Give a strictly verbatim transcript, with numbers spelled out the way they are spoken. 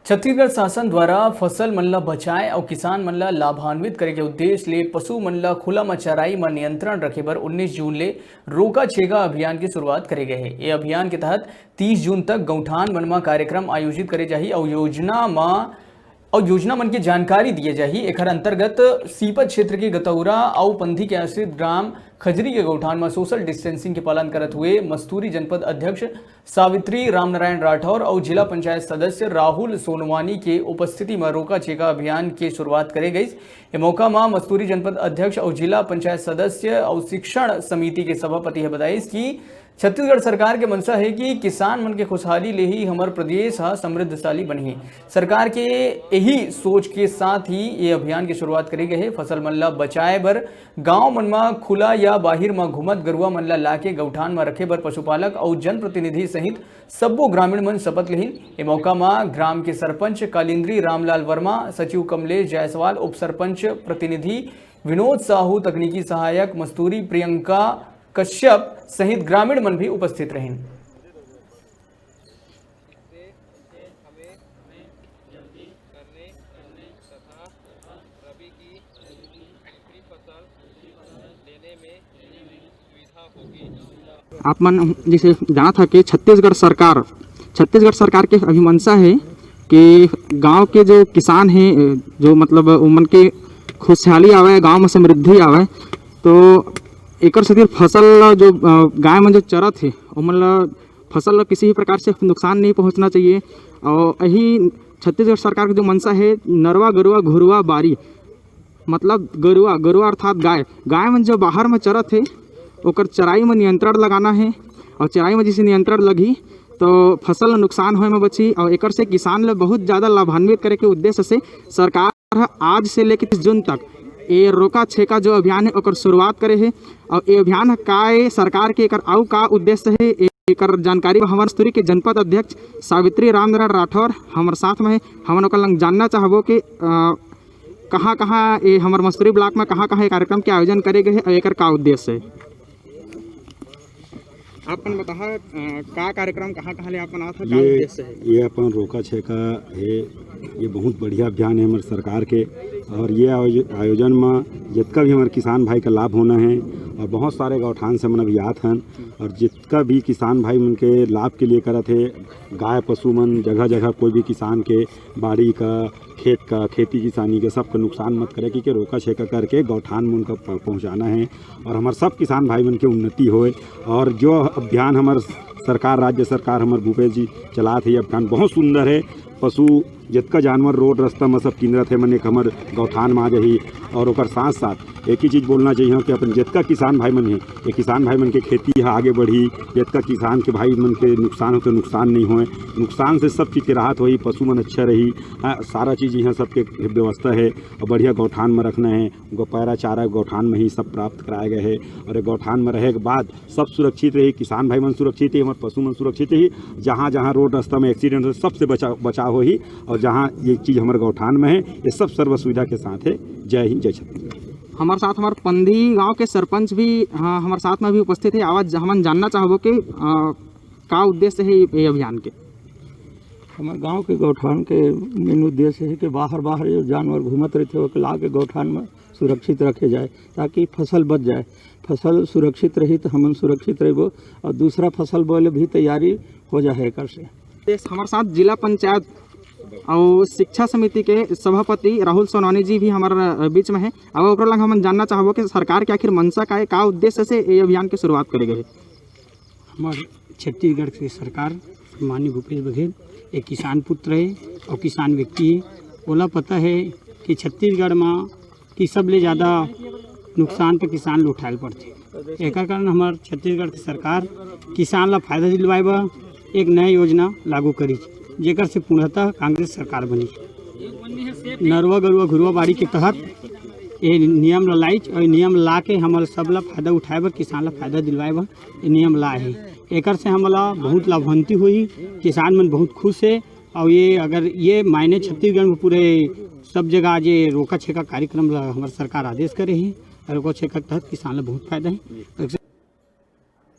छत्तीसगढ़ शासन द्वारा फसल मन ल बचाए अउ किसान मन ल लाभान्वित करे के उद्देश्य ले पशु मन ल खुला म चराई म नियंत्रण रखे बर उन्नीस जून ले रोका छेका अभियान के शुरुआत करे गए हे। ये अभियान के तहत तीस जून तक गौठान मन म कार्यक्रम आयोजित करे जाही अउ योजना म अउ योजना मन के जानकारी दिए जाही। एखर अंतर्गत सीपत क्षेत्र के गतौरा अउ पंथी के आश्रित ग्राम खजरी के गौठान म सोशल डिस्टेंसिंग के पालन करत हुए मस्तूरी जनपद अध्यक्ष सावित्री रामनारायण राठौर अउ जिला पंचायत सदस्य राहुल सोनवानी के उपस्थिति म रोका छेका अभियान के शुरुआत करे गईस। ए मौका म मस्तूरी जनपद अध्यक्ष अउ जिला पंचायत सदस्य अउ शिक्षण समिति के सभापति ह बताइस कि छत्तीसगढ़ सरकार के मंशा हे कि किसान मन के खुशहाली ले ही हमर प्रदेश ह समृद्धशाली बनही। सरकार के यही सोच के साथ ही ये अभियान के शुरुआत करे गए हे। फसल मन ल बचाए बर गांव मन म खुला या बाहिर म घूमत गरुआ मन ल लाके गौठान म रखे बर पशुपालक अउ जनप्रतिनिधि सहित सब्बो ग्रामीण मन शपथ लेहिन। ए मौका म ग्राम के सरपंच कालिंद्री रामलाल वर्मा, सचिव कमलेश जायसवाल, उप सरपंच प्रतिनिधि विनोद साहू, तकनीकी सहायक मस्तूरी प्रियंका कश्यप सहित ग्रामीण मन भी उपस्थित रहिन। आप मन जैसे जानत हा कि छत्तीसगढ़ सरकार, छत्तीसगढ़ सरकार के अभी मंशा हे कि गांव के जो किसान हे, जो मतलब उमन के खुशहाली आवे, गांव में समृद्धि आवे, तो एकर सेती फसल ला जो, अ, गाय मन जो चरत हे, ओमन ला फसल ला किसी भी प्रकार से नुकसान नहीं पहुंचना चाहिए। और यही छत्तीसगढ़ सरकार के जो मंशा हे, नरवा गरुआ घुरुआ बारी, मतलब गरुआ, गरुआ अर्थात गाय, गाय मन जो बाहर में चरत हे, ओकर चराई में नियंत्रण लगाना हे। और चराई में जैसे नियंत्रण लगही, तो फसल ल नुकसान होए में बची और एकर से किसान ल बहुत ज़्यादा लाभान्वित करे के उद्देश्य से सरकार ह आज से लेके तीस जून तक ये रोका छेका जो अभियान है, ओकर शुरुआत करे हे। और ये अभियान ह का ए, सरकार के एकर अउ का उद्देश्य है, ए-, एकर जानकारी हमर मस्तूरी के जनपद अध्यक्ष सावित्री रामनारायण राठौर हमर साथ में है। हमन ओकर लंग जानना चाहबो कि, अ, कहाँ-कहाँ ये हमर मस्तूरी ब्लॉक में कहाँ-कहाँ ये कार्यक्रम के आयोजन करे गए हे और एकर का उद्देश्य है? आप मन बताहा, अ, का कार्यक्रम कहाँ-कहाँ ले आप मन आत हा, का ये उद्देश्य है? ये अपन रोका छेका हे, ये बहुत बढ़िया अभियान है हमर सरकार के। और ये आयोज-, आयोजन में जितका भी हमारे किसान भाई का लाभ होना है और बहुत सारे गौठान से मन अभी आत हन और जितका भी किसान भाई मन के लाभ के लिए करत है, गाय पशु मन जगह जगह कोई भी किसान के बाड़ी का, खेत का, खेती किसानी के, सबका नुकसान मत करे, कि, कि रोका छेका करके गौठान में उनका प-, पहुँचाना है और हमारे सब किसान भाई मन के उन्नति होए। और जो अभियान हमारे सरकार, राज्य सरकार, हमारे भूपेश जी चलात है, ये अभियान बहुत सुंदर है। पशु, जितका जानवर रोड रास्ता में सब किंदरत है, मन एक हमारे गौठान में आ जाही। और ओकर साथ साथ एक ही चीज़ बोलना चाहिए कि अपन जितका किसान भाई मन है, ये किसान भाई मन के खेती है आगे बढ़ी, जितका किसान के भाई मन के नुकसान हो तो नुकसान नहीं होए, नुकसान से सब चीज़ के राहत होही, पशु मन अच्छा रही। हाँ, सारा चीज़ यहाँ सबके व्यवस्था है और बढ़िया गौठान में रखना है, उनको पैरा चारा गौठान में ही सब प्राप्त कराए गए है। और ये गौठान में रहे के बाद सब सुरक्षित रही, किसान भाई मन सुरक्षित रही, हमारे पशु मन सुरक्षित रही। जहाँ जहाँ रोड रास्ता में एक्सीडेंट हो, सबसे बचाव, बचाव होही। और जहाँ ये चीज़ हमारे गौठान में है, ये सब सर्व सुविधा के साथ है। जय हिंद, जय छत्तीसगढ़। हमारे साथ हमारे पंदी गांव के सरपंच भी, हाँ, हमारे साथ में भी उपस्थित है। आवाज हमन जानना चाहबो कि, अ, का उद्देश्य है ये अभियान के? हमारे गांव के गौठान के मेन उद्देश्य है कि बाहर, बाहर जो जानवर घूमत रहते, ओके ला के गौठान में सुरक्षित रखे जाए, ताकि फसल बच जाए। फसल सुरक्षित रही तो हमन सुरक्षित रहबो और दूसरा फसल बोए ले भी तैयारी हो जाए एकर से। देश हमारे साथ जिला पंचायत और शिक्षा समिति के सभापति राहुल सोनवानी जी भी हमारे बीच में है। अब ओकरा लग हमन जानना चाहबो कि सरकार के आखिर मंशा का है, का उद्देश्य से ये अभियान के शुरुआत करे गए? हमारे छत्तीसगढ़ के सरकार, माननीय भूपेश बघेल एक किसान पुत्र है और किसान व्यक्ति है। ओला पता है कि छत्तीसगढ़ में कि सबले ज़्यादा नुकसान तो किसान ल उठाए ल पड़थे। एकर कारण हमार छत्तीसगढ़ के सरकार किसान ला फायदा दिलवाए बर एक नया योजना लागू करी, जेकर से पूर्णतः कांग्रेस सरकार बनी। नरवा गरुआ घुरुआ बाड़ी के तहत ये नियम ला लाइच और ये नियम ला के हमर सब ला फायदा उठाए बर, किसान ला फायदा दिलवाए बर ये नियम ला है। एकर से हमला बहुत लाभान्वित हुई, किसान मन बहुत खुश है। और ये अगर ये मायने छत्तीसगढ़ में पूरे सब जगह आज ये रोका छेका कार्यक्रम ला हमर सरकार आदेश करे ही, और रोका छेका के तहत किसान ला बहुत फायदा है।